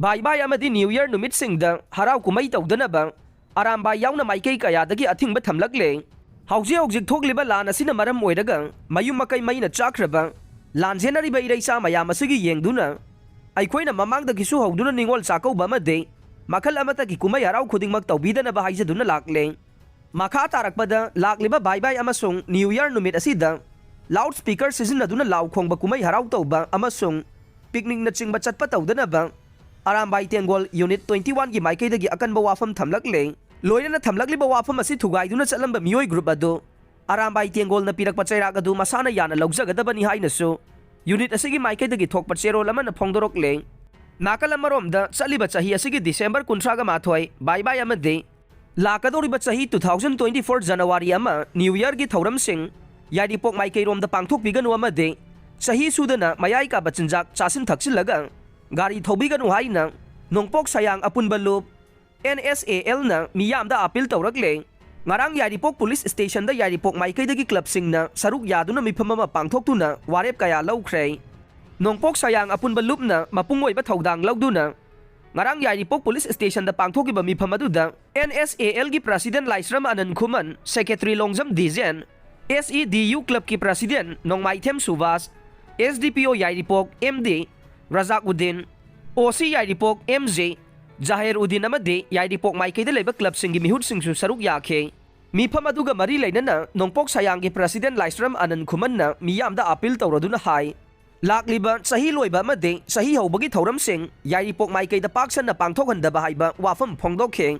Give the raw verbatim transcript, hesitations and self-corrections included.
ꯚꯥꯏ ꯚꯥꯏ ꯑꯃꯗꯤ ꯅ꯭ꯌꯨ ꯌꯔ ꯅꯨꯃꯤꯠꯁꯤꯡꯗ ꯍꯔꯥꯎ ꯀꯨꯝꯍꯩ ꯇꯧꯗꯅꯕ ꯑꯔꯥꯝꯕꯥꯏ ꯌꯥꯎꯅ ꯃꯥꯏꯀꯩ ꯀꯌꯥꯗꯒꯤ ꯑꯊꯤꯡꯕ ꯊꯝꯂꯛꯂꯦ꯫ ꯍꯧꯖꯤꯛ ꯍꯧꯖꯤꯛ ꯊꯣꯛꯂꯤꯕ ꯂꯥꯟ ꯑꯁꯤꯅ ꯃꯔꯝ ꯑꯣꯏꯔꯒ ꯃꯌꯨꯝ ꯃꯀꯩ ꯃꯩꯅ ꯆꯥꯛꯈ꯭ꯔꯕ ꯂꯥꯟꯖꯦꯟꯅꯔꯤꯕ ꯏꯔꯩꯆꯥ ꯃꯌꯥꯝ ꯑꯁꯤꯒꯤ ꯌꯦꯡꯗꯨꯅ ꯑꯩꯈꯣꯏꯅ ꯃꯃꯥꯡꯗꯒꯤꯁꯨ ꯍꯧꯗꯨꯅ ꯅꯤꯉꯣꯜ ꯆꯥꯛꯀꯧꯕ ꯑꯃꯗꯤ ꯃꯈꯜ ꯑꯃꯠꯇꯒꯤ ꯀꯨꯝꯍꯩ ꯍꯔꯥꯎ ꯈꯨꯗꯤꯡꯃꯛ ꯇꯧꯕꯤꯗꯅꯕ ꯍꯥꯏꯖꯗꯨꯅ ꯂꯥꯛꯂꯦ꯫ ꯃꯈꯥ ꯇꯥꯔꯛꯄꯗ ꯂꯥꯛꯂꯤꯕ ꯚꯥꯏ ꯚꯥꯏ ꯑꯃꯁꯨꯡ ꯅ꯭ꯌꯨ ꯌꯔ ꯅꯨꯃꯤꯠ ꯑꯁꯤꯗ ꯂꯥꯎꯗ ꯁ꯭ꯄꯤꯀꯔ ꯁꯤꯖꯤꯟꯅꯗꯨꯅ ꯂꯥꯎ ꯈꯣꯡꯕ, ꯀꯨꯝꯍꯩ ꯍꯔꯥꯎ ꯇꯧꯕ ꯑꯃꯁꯨꯡ ꯄꯤꯛꯅꯤꯛꯅꯆꯤꯡꯕ ꯆꯠꯄ ꯇꯧꯗꯅꯕ ꯑꯔꯥꯝꯕꯥꯏ ꯇꯦꯡꯒꯣꯜ ꯌꯨꯅꯤꯠ ꯇ꯭ꯋꯦꯟꯇꯤ ꯋꯥꯟꯒꯤ ꯃꯥꯏꯀꯩꯗꯒꯤ ꯑꯀꯟꯕ ꯋꯥꯐꯝ ꯊꯝꯂꯛꯂꯦ꯫ ꯂꯣꯏꯅꯅ ꯊꯝꯂꯛꯂꯤꯕ ꯋꯥꯐꯝ ꯑꯁꯤ ꯊꯨꯒꯥꯏꯗꯨꯅ ꯆꯠꯂꯝꯕ ꯃꯤꯑꯣꯏ ꯒ꯭ꯔꯨꯞ ꯑꯗꯨ ꯑꯔꯥꯝꯕꯥꯏ ꯇꯦꯡꯒꯣꯜꯅ ꯄꯤꯔꯛꯄ ꯆꯩꯔꯥꯛ ꯑꯗꯨ ꯃꯁꯥꯅ ꯌꯥꯅ ꯂꯧꯖꯒꯗꯕꯅꯤ ꯍꯥꯏꯅꯁꯨ ꯌꯨꯅꯤꯠ ꯑꯁꯤꯒꯤ ꯃꯥꯏꯀꯩꯗꯒꯤ ꯊꯣꯛꯄ ꯆꯦꯔꯣꯜ ꯑꯃꯅ ꯐꯣꯡꯗꯣꯔꯛꯂꯦ꯫ ꯅꯥꯀꯜ ꯑꯃꯔꯣꯝꯗ, ꯆꯠꯂꯤꯕ ꯆꯍꯤ ꯑꯁꯤꯒꯤ ꯗꯤꯁꯦꯝꯕꯔ ꯀꯨꯟꯊ꯭ꯔꯥꯒ ꯃꯥꯊꯣꯏ, ꯚꯥꯏ ꯚꯥꯏ ꯑꯃꯗꯤ ꯂꯥꯛꯀꯗꯧꯔꯤꯕ ꯆꯍꯤ two thousand twenty four January ꯑꯃ ꯅ꯭ꯌꯨ ꯌꯔꯒꯤ ꯊꯧꯔꯝꯁꯤꯡ ꯌꯥꯏꯔꯤꯄꯣꯛ ꯃꯥꯏꯀꯩꯔꯣꯝꯗ ꯄꯥꯡꯊꯣꯛꯄꯤꯒꯅꯨ ꯑꯃꯗꯤ ꯆꯍꯤ ꯁꯨꯗꯅ ꯃꯌꯥꯏ ꯀꯥꯕ ꯆꯤꯟꯖꯥꯛ ꯆꯥꯁꯤꯟ ꯊꯛꯆꯤꯜꯂꯒ ꯒꯥꯔꯤ ꯊꯧꯕꯤꯒꯅꯨ ꯍꯥꯏꯅ ꯅꯣꯡꯄꯣꯛ ꯁꯌꯥꯡ ꯑꯄꯨꯟꯕ ꯂꯨꯞ, N S A L, ꯅ ꯃꯤꯌꯥꯝꯗ ꯑꯥꯄꯤꯜ ꯇꯧꯔꯛꯂꯦ꯫ ꯉꯔꯥꯡ ꯌꯥꯏꯔꯤꯄꯣꯛ ꯄꯨꯂꯤꯁ ꯁ꯭ꯇꯦꯁꯟꯗ ꯌꯥꯏꯔꯤꯄꯣꯛ ꯃꯥꯏꯀꯩꯗꯒꯤ ꯀ꯭ꯂꯕꯁꯤꯡꯅ ꯁꯔꯨꯛ ꯌꯥꯗꯨꯅ ꯃꯤꯐꯝ ꯑꯃ ꯄꯥꯡꯊꯣꯛꯇꯨꯅ ꯋꯥꯔꯦꯞ ꯀꯌꯥ ꯂꯧꯈ꯭ꯔꯦ꯫ ꯅꯣꯡꯄꯣꯛ ꯁꯌꯥꯡ ꯑꯄꯨꯟꯕ ꯂꯨꯞꯅ ꯃꯄꯨꯡ ꯑꯣꯏꯕ ꯊꯧꯗꯥꯡ ꯂꯧꯗꯨꯅ ꯉꯔꯥꯡ ꯌꯥꯏꯔꯤꯄꯣꯛ ꯄꯨꯂꯤꯁ ꯁ꯭ꯇꯦꯁꯟꯗ ꯄꯥꯡꯊꯣꯛꯈꯤꯕ ꯃꯤꯐꯝ ꯑꯗꯨꯗ N S A L ꯒꯤ president Laishram Anan Khuman, secretary Longjam Dijen, S E D U ꯀ꯭ꯂꯕꯀꯤ ꯄ꯭ꯔꯁꯤꯗꯦꯟ ꯅꯣꯡꯃꯥꯏꯊꯦꯝ ꯁꯨꯕꯥꯁ, S D P O Yairipok M D Razakuddin, O C Yairipok M J Jaher Uddin ꯑꯃꯗꯤ ꯌꯥꯏꯔꯤꯄꯣꯛ ꯃꯥꯏꯀꯩꯗ ꯂꯩꯕ ꯀ꯭ꯂꯕꯁꯤꯡꯒꯤ ꯃꯤꯍꯨꯠꯁꯤꯡꯁꯨ ꯁꯔꯨꯛ ꯌꯥꯈꯤ꯫ ꯃꯤꯐꯝ ꯑꯗꯨꯒ ꯃꯔꯤ ꯂꯩꯅꯅ ꯅꯣꯡꯄꯣꯛ ꯁꯌꯥꯡꯒꯤ ꯄ꯭ꯔꯁꯤꯗꯦꯟ ꯂꯥꯏꯁ꯭ꯔꯝ ꯑꯅꯟ ꯈꯨꯃꯟꯅ ꯃꯤꯌꯥꯝꯗ ꯑꯥꯄꯤꯜ ꯇꯧꯔꯗꯨꯅ ꯍꯥꯏ, ꯂꯥꯛꯂꯤꯕ ꯆꯍꯤ ꯂꯣꯏꯕ ꯑꯃꯗꯤ ꯆꯍꯤ ꯍꯧꯕꯒꯤ ꯊꯧꯔꯝꯁꯤꯡ ꯌꯥꯏꯔꯤꯄꯣꯛ ꯃꯥꯏꯀꯩꯗ ꯄꯥꯛ ꯁꯟꯅ ꯄꯥꯡꯊꯣꯛꯍꯟꯗꯕ ꯍꯥꯏꯕ ꯋꯥꯐꯝ ꯐꯣꯡꯗꯣꯛꯈꯤ꯫